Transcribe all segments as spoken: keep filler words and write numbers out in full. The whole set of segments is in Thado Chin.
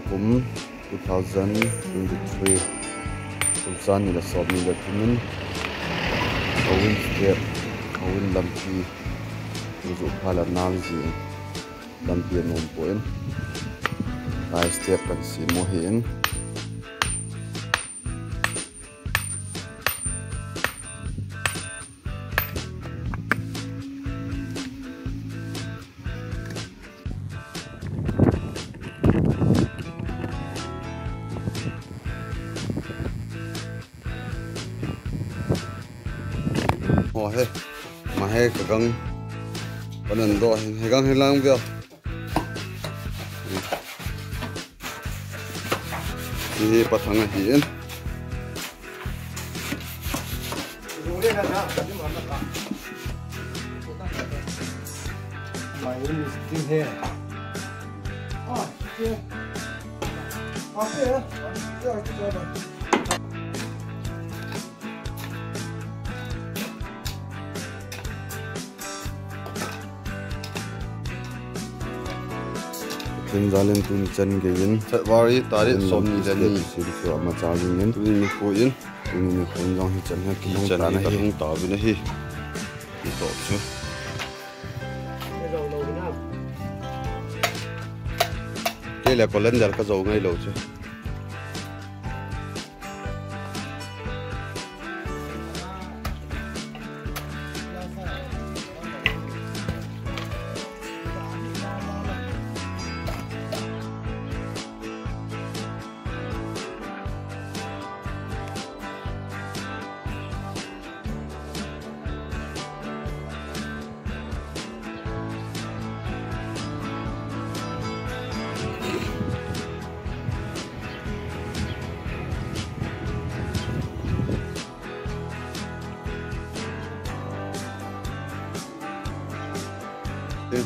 Kum two thousand twenty-three, kum sang ni le som ni le thum in, houin step, houin lampi, tuju pha la nang ji in, lampi anom poi in, lai step kan sem u ahi in. Ho he, ma he ka gang, panan do he, he gang he lang via. Hi pathang ahi in. My room is still here. Ah, yeah. Okay, yeah. Yeah, I think so. Pathen jal in tuni chan gei in. February tarik som ni le ni. Sil chu ama cha jing in. Tuni nikho in. Tuni nikho in jong hichan hi. Hichan hi ka hung tauvin ahi. Hitoh chu. Kei le calendar ka jou ngai lou chu.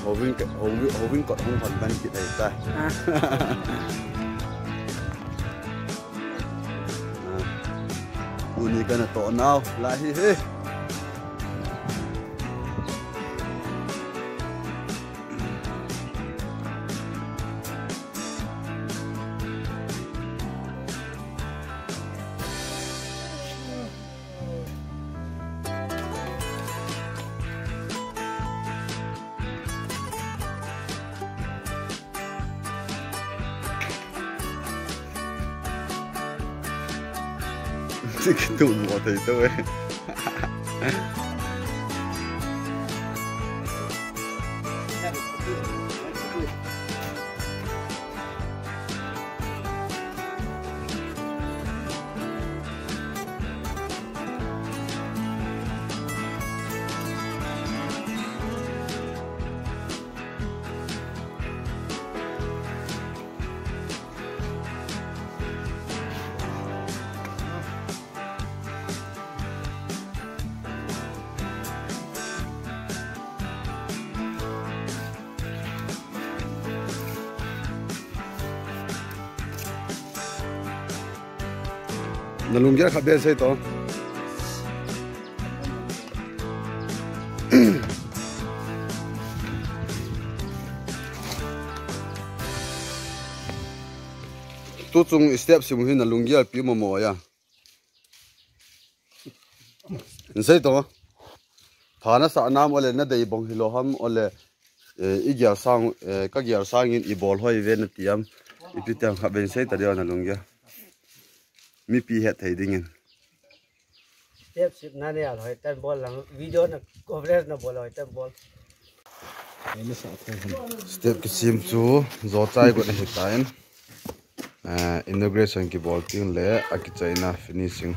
Houin kot hung hon ban kit ahitai. Ah. Ah. Tuni kana toh nau lai hi hi. Kitum mo thei tauve. Na lunggel khat beh sei to. Tuchung step sem u hi na lunggel pi momo a. Sei to. Pha na sa nam ole na dei bong hilou ham ole, eh, i gel sang, eh, ka gel sangin i bol hoi ve na ti am. Ipi ti ham khat beh sei ta dia na lunggel. Mipi het thei dingin. Step sem na ne al hoi tan bol lang, video na coverage na bol hoi tan bol. Step kisem chu jo chai got ahi tan. Ah, inauguration kibol teng le akichaina finishing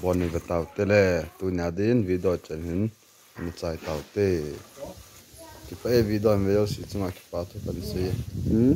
bol ni ve taute le, tunia din video chan hin. Ana chai taute. Kipa e video hin ve jouse chunga kipa thu kan sei. Hmm?